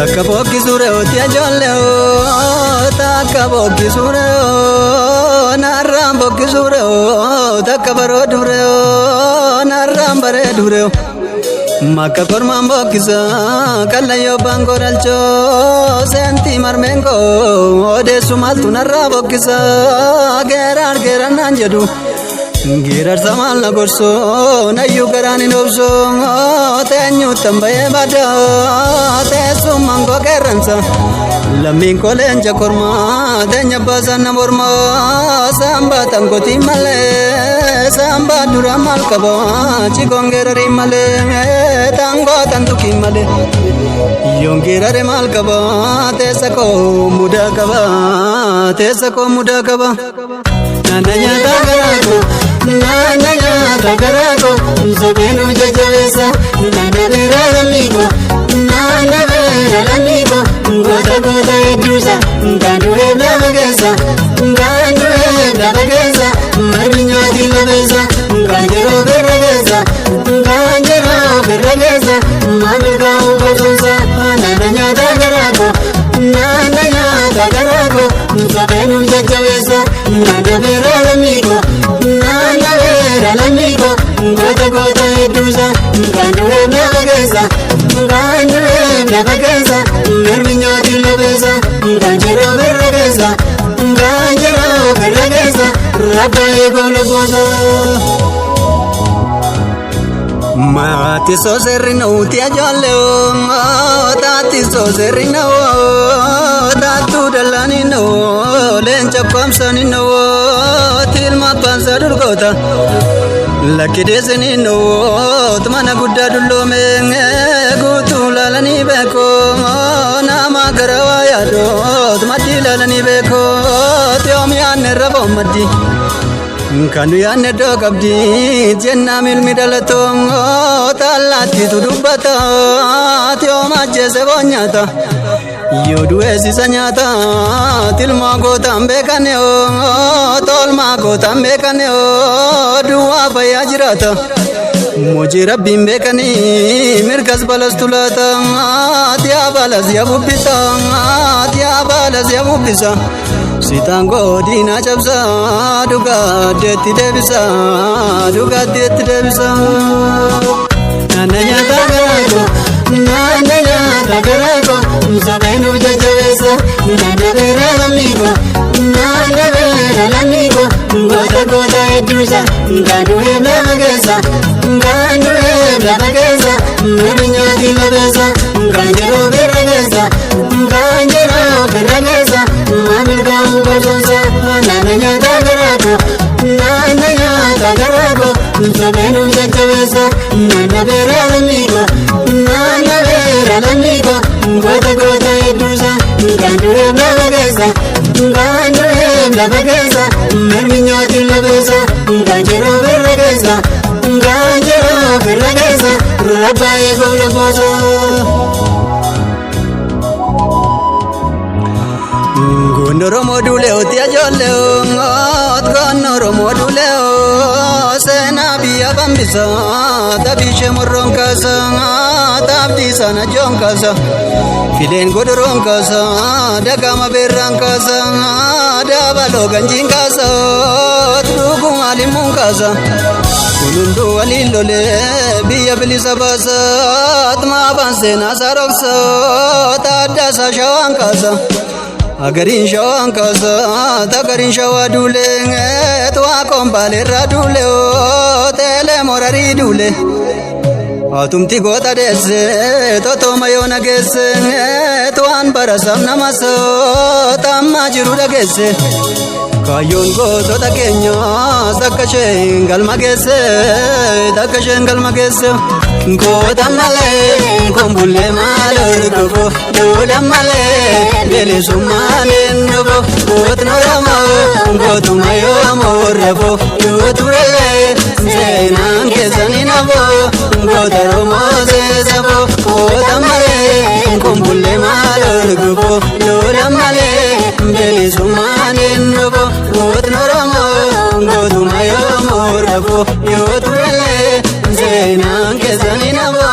Takka bokkisuu re'ooti ijoollee oo takka bokkisuu re'oo narraan bokkisuu re'oo takka barooduu re'oo narraan bareeduu re'oo. Makka kormaan bokkisa kallayyoo baangoo dhalchoo seentii marmeen koo odeessu maaltu narraa bokkisa geeraan geeraan naan jedhu. Geerarsa maal na gorsoo nayyuu garaan hin obsoo teenyuuttan bahee badaa teessummaan koo qeerransa. Lammiin koo leenca kormaa teenya baasaan na mormaa saambaa tankotii malee saambaa dura maal qaba cikoon geerarii malee tangoo tantukii malee. Yoon geerare maal qaba teessa koo mudaa qaba teessa koo mudaa qaba. Nana nyaata garaa koo nana nyaata garaa koo sobeen jajjabeessa nana beera lammii koo nana beera lammii koo goota goota hedduusa kan duree lafa keessa kan duree lafa keessa margi nyaati labeessa kan yeroo birra keessa kan yeroo birra keessa maamil kaa'u gosoonsa nana nyaata garaa koo nana nyaata garaa koo sobeen jajjabeessa nana beera lammii koo nana beera lammii koo goota goota hedduusa kan duree lafa keessa kan duree lafa keessa margi nyaati labeessa kan yeroo birra keessa kan yeroo birra keessa rabba eegoo lubbuusa. Maati sooserri nuti ijoollee taati sooserri nawoo taattuu dallaanii nawoo leenca kwaamsanii nawoo tilma baansa durgoota lakkideesanii nawoo mana guddaa dulloome guutuu laalanii beekoo nama gara waa yaadoo maddii laalanii beekoo yoom yaadne irra boommaddi. Kan yaadne iddoo qabdi jennaa milmi dhalatoo taallaattiitu dubbata yoom ajjeese boonyaata yoo du'eessisa nyaata tilmaa gootaan beekane tolmaa gootaan beekane duwwaa fayyaa jiraata. Mojii rabbiin beekanii mirgas balastu laata yaa balas yaa bubbisa yaa balas yaa bubbisa. Sitaan godina cabsa dhugaaddeetti deebisa dhugaaddeetti deebisa. Nana nyaata garaa koo nana nyaata garaa koo sobeen jajjabeessa nana beera lammii koo nana beera lammii koo goota goota hedduusa kan duree lafa keessa kan duree lafa keessa margi nyaati labeessa kan yeroo birra keessa kan yeroo birra keessa maamil kaa'u gosoonsa nana nyaata garaa koo nana nyaata garaa koo sobeen jajjabeessa nana beera lammii koo nana beera lammii koo goota goota hedduusa kan duree lafa keessa kan duree lafa keessa margi nyaati labeessa kan yeroo birra keessa kan yeroo birra keessa rabba eeguu lubboosa. Goon Oromoo duulee oti ijoollee goon Oromoo duulee seenaa biyya bambisa taphishee morroon kaasa taabdii sana joon kaasa fileen godoroon kaasa dagama beerraan kaasa dabaloo ganjiin kaasa dhuguma limmuun kaasa kun hunduu waliin lolee biyya bilisa baasa maafaan seenaa saaroksa taaddasaa shawaan kaasa. Agariin shawaan kaasa tagariin shawaa duulee tuwaa koombaaleerraa duulee teelee morarii duulee. Hatumti goota deesse totooma yoo nageesse tuwaan barasaaf nama soota ammaa jiru dhageesse. Kaayyoon gootota keenyaas akka isheen galma geesse akka isheen galma geesse. Goota malee kumbullee maal hordofu duula malee bilisummaan hin dhufu gootni Oromoo gootuma yoo morrafu yoo turellee seenaan keessan hin hafu goota Oromoo seesafu goota malee kumbullee maal hordofu duula malee bilisummaan hin dhufu gootni Oromoo gootuma yoo morrafu yoo turellee seenaan keessan hin hafu.